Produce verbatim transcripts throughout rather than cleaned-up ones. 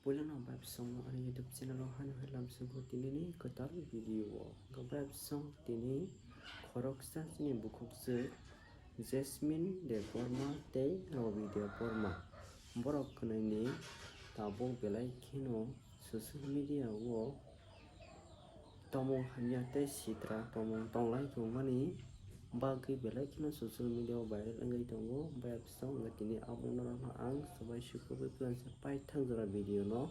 Puilano bai bwskango ani YouTube channel o haino hai lamsukgo tinini kwtal video o. Hwnkhe bai bwskango tini khoroksa chini bukhukjwk Jasmine Debbarma tei Robi Debbarma. Borok kwnwi ni tabuk belai kheno social media o tomung hamya tei sitra tomung tonglai tongmani bagwi belai kheno social media o viral wngwi tongo. Bai bwskango hwnkhe tini abo norokno ang swbai sukubui plan se paithak jora video no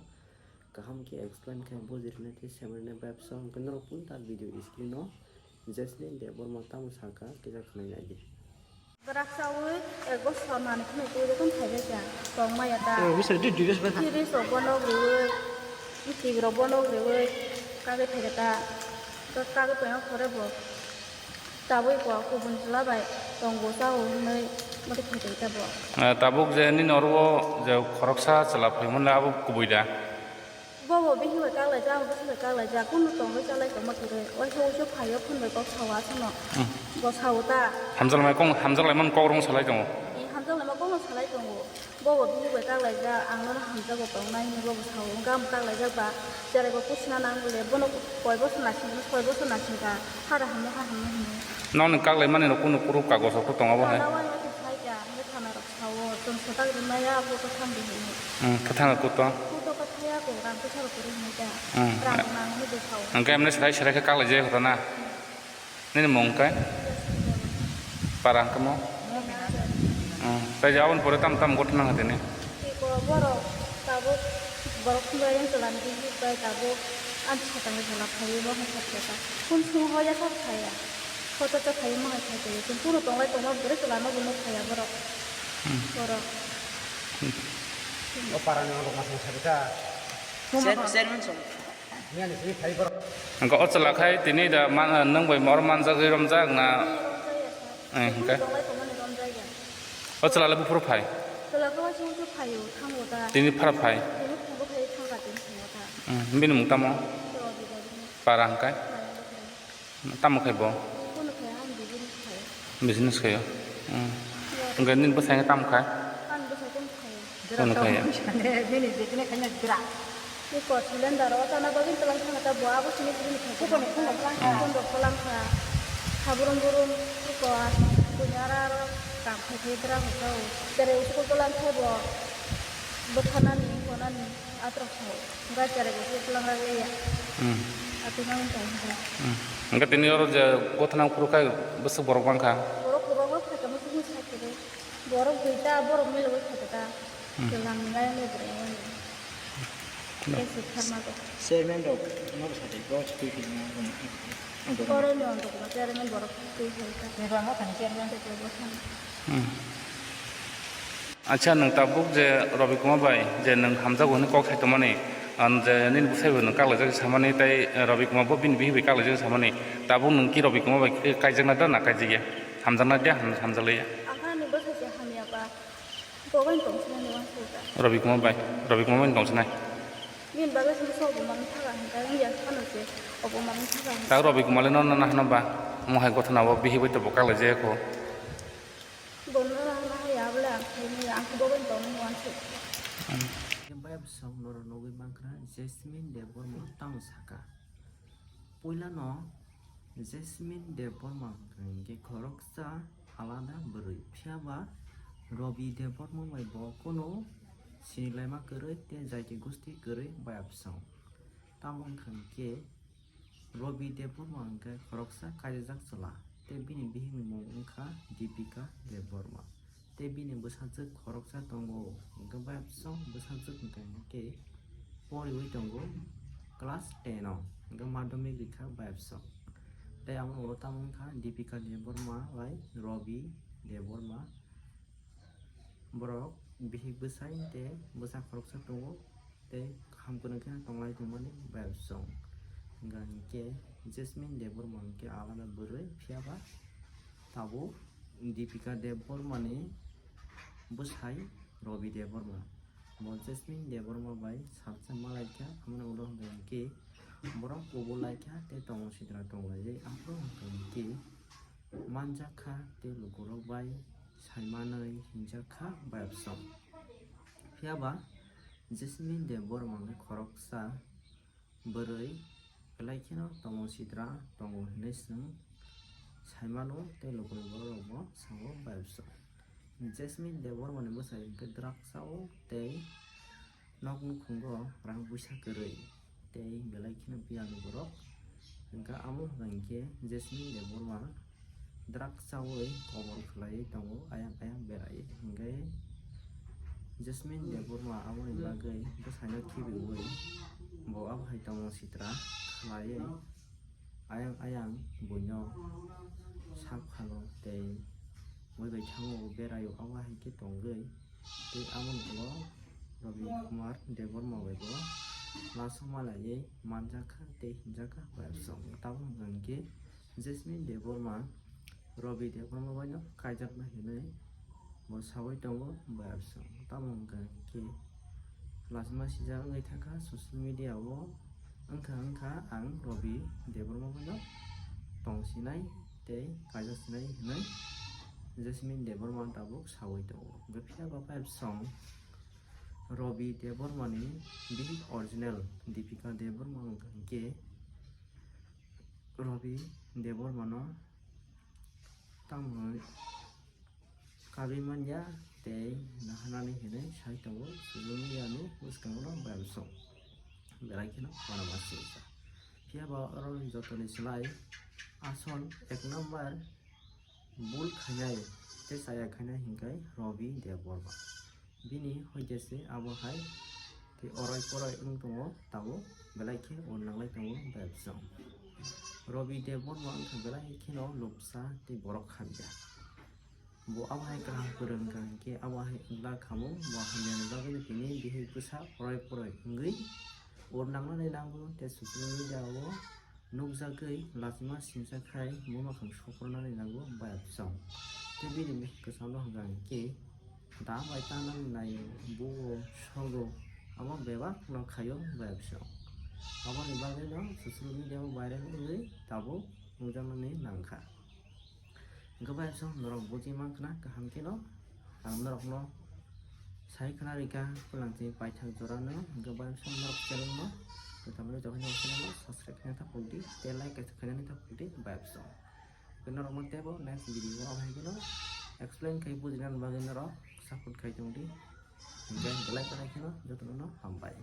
kaham khe explain khai bujirina tei semaina bai bwskango hwnkhe norok phunta video screen o Jasmine Debbarma tamo saka kisa khwnai naidi. Raksaui ek bosor manwi kheno twi jotono phaibai kha, tongmaya ta. Eh, bisa di details bai kha. Twi rok bono riui, twi rok bono riui, kagwi phaibai ta. Kagwi paima pore bo tabui bo kubun chwla bai tongo chao hwnwi motwi phaibai ta bo. Eh, tabuk je nini oro o je khoroksa chwla phaimani abo kubui da? Bobo bihi bai kak laijak, ang bwswk bai kak laijak, kunu tongwi chalai tongma kwrwi. Waisa waisa phaio phone bai kok sao aswkno. Hmm. Bo sao ta. Hamjaknai kok, hamjaklaimani kok rwng salai tongo. Ni hamjaklaima kokno salai tongo. Bobo bihi bai kak laijak, ang nono hamjago tongnai hinwi bobo sao. Wngkha ang kak laijak ba, cherai bo puchina nang bole, bono koi bosor naising, koi bosor naising kha, hara hamya ha hamya hinwi. Nokni kak laimani no kunu kuru kagos rok tong abo hai. Thana o waisa sai kha, hwnkhe thana rok sao, chwng swtak rimaya, photo thang di hinwi. Hmm, kwthang kuto. Photo kwthaya ko rang kwcharo kwrwi hinwi da. Hmm. Rang nang hinwi da sao. Hwnkhe emne serai serai khe kak laijak rw na. Nini mung khe? Para hwnkhe mo? Hmm. Tai je aboni pore tam tam gotna nang tini. Tiko borok tabuk borok khumbai yang jalan di bai tabuk ang sakang jala phai bo hwnkha khe ta. Kun sung hoya sa phai ya. Photo ta phai mo hai phai tong. Kun puro tonglai tongma bwrwi jalan no bo nuk phai ya borok. Hmm. Borok. O parani rok masang sabi ta. Chairman song. Hwnkhe o chwla khai tini da man-, nwng bai mor manjagwi romjak na? Eh, hwnkhe? O chwla le buphuru phai? Tini phara phai? Hmm, bini mung tamo? Para hwnkhe? Tamo khai bo? Business khaio. Hmm. Hwnkhe nini bwsai tamo khai? Ano khai ya. Bini jekheno khaina bira. Iko cylinder o chana bagwi tlang thang ta bo abo sini sini khai. Iko ni phone tlang kha. Phone rok tlang kha. Haburum burum iko bunyara ro kam khai khai tra ho ta o. Tere usko tlang kha bo. Bwtharnani, konani, atrok kha o. Ga tere usko tlang ra ya. Hmm. Ati nang ta. Hmm. Hwnkhe tini oro je gothanang phuru khai bwswk borok mang kha. Borok kwbangma phai tongma sini sai khe. Borok duita, borok milogwi khaikha ta. Hmm. Twlang ni ayang le bwrwi. Hmm. Tei swi kharma bo. Chairman rok no bwsa tei bro twi twi ma. Oro ni on rok ma chairman borok twi khaikha. Ni ba ma thani chairman. Tei bo thani. Hmm. Acha, nwng tabuk je Robi Kumar bai je nwng hamjago hwnwi kok sai tongmani, an je nini bwsai bo nwng kaklaijak samani tei Robi Kumar bo bini bihi bai kaklaijak samani, tabuk nwng ki Robi Kumar bai kaijakna da na kaijakya? Hamjakna da, ham-, hamjakliya? Ang ani bwsai se hamya ba. Bo bai tong sinai ni uansuk da. Robi Kumar bai, Robi Kumar bai tong sinai. Bini bagwi se bwsa obo manwi thaga hinka wngya phano se obo manwi thaga hinka. Ta Robi Kumar le no na hano ba, mo hai gotha na bo bihi bai to bo kaklai jaya kho. Bo no na hano ya bole ang khai ni ang bo bai tong ni uansuk. Hmm. Bai bwsa norok nugwi mankha Jasmine Debbarma tamo saka. Puilano Jasmine Debbarma hwnkha hinkhe khoroksa alada bwrwi, phiyaba Robi Debbarma bai bo kono sinilaima kwrwi tei jaiti gusti kwrwi bai bwskango. Tamo wngkha hinkhe Robi Debbarma hwnkhe khoroksa kaijajak chwla tei bini bihikni mung wngkha Deepika Debbarma. Tei bini bwsajwk khoroksa tongo, hwnkhe bai bwswk bwsajwk hwnkha hinkhe poriwi tongo class ten o, hwnkhe madhyamik rikha bai bwswk. Tei amo ulo tamo wngkha Deepika Debbarma bai Robi Debbarma. Borok bihik bwsai tei bwsa khoroksa tongo. Tei kaham kwrwng khe tonglai tongmani bai bwswk. Hwnkha hinkhe Jasmine Debbarma hinkhe alada bwrwi, phiyaba tabuk Deepika Debbarma ni bwsai Robi Debbarma. Bo Jasmine Debbarma bai salsa malaikha, amoni ulo hwnkha hinkhe borok kubulaikha tei tongo sidra tonglaijak. Aphuru hwnkha hinkhe manjakha tei lukurok bai saimanwi hinjakha bai bwswk. Phiyaba Jasmine Debbarma wngkha khoroksa bwrwi, belai kheno tongmung sitra tongo hinwi chwng saimano tei lukurok bororokbo sao bayapsong. Jasmine Debbarmani bwsai hwnkhe drugs sao tei nok nukhungo rang puisa kwrwi tei belai kheno biyangni borok. Hwnkhe amo hwnkha hinkhe Jasmine Debbarma drugs chaui kobor khlaiwi tongo, ayang ayang berai. Hinkhe Jasmine Debbarma aboni bagwi bwsaino khibiui bo abo hai tongmung sitra khlaiwi ayang ayang buino sak phano tei bui bai thango, berai o abo hai khe tongwi. Tei aboni ulo Ravi Kumar Debbarma bai bo laso malaiwi manjakha tei hinjakha bayapsong. Tabuk hwnkha hinkhe Jasmine Debbarma Ravi Debbarma baino kaijaknai hinwi bo saui tongo bayapsong. Tamo hwnkha hinkhe lachima sijak wngwi thangkha social media o, wngkha wngkha ang Ravi Debbarma baino tongsinai tei kaijak sinai hinwi Jasmine Debbarma tabuk saui tongo. Hwnkhe phiya ba bayapsong Ravi Debbarmani bihik original Deepika Debbarma wngkha hinkhe Ravi Debbarmano tamo kabui manya tei naharnani hinwi sai tongo social media ni bwskango no bayapsong belai kheno uanama singsa. Phiya ba oro jotoni slai asol ek number bul khainai tei chaya khainai hinkhe Ravi Debbarma. Bini hoite se abo hai tei orai porai wng tongo, tabuk belai khe ur nanglai tongo bayapsong. Ravi Debbarma wngkha belai kheno lupsa tei borok hamya. Bo abo hai kaham kwrwng wngkha hinkhe abo hai wngla khamung, bo hamyani bagwi tini bihik bwsa orai porai wngwi ur nangnani nango tei social media o nukjagwi lachima singsa khai buma khang sokornani nango bayapsong. Tei bini bihik kwchangno hwnkha hinkhe da bai tanani naio, buo, sogo, abo bebak no khaio bayapsong. Aboni bagwi no social media o viral wngwi tabuk nukjaknani nangkha. Hwnkhe bayapsong norok bujui mankha na kaham kheno ang norokno sai khna rikha, pulangchini paithak jorano. Hwnkhe bayapsong norok channel no kwthangwi jokhai norok channel no subscribe khaina thapukdi tei like kaisa khainani thapukdi bayapsong. Hwnkhe norokno teibo next video o abai kheno explain khai bujinani bagwi norok support khai tongdi. Hwnkhe belai belai kheno jotono hambai.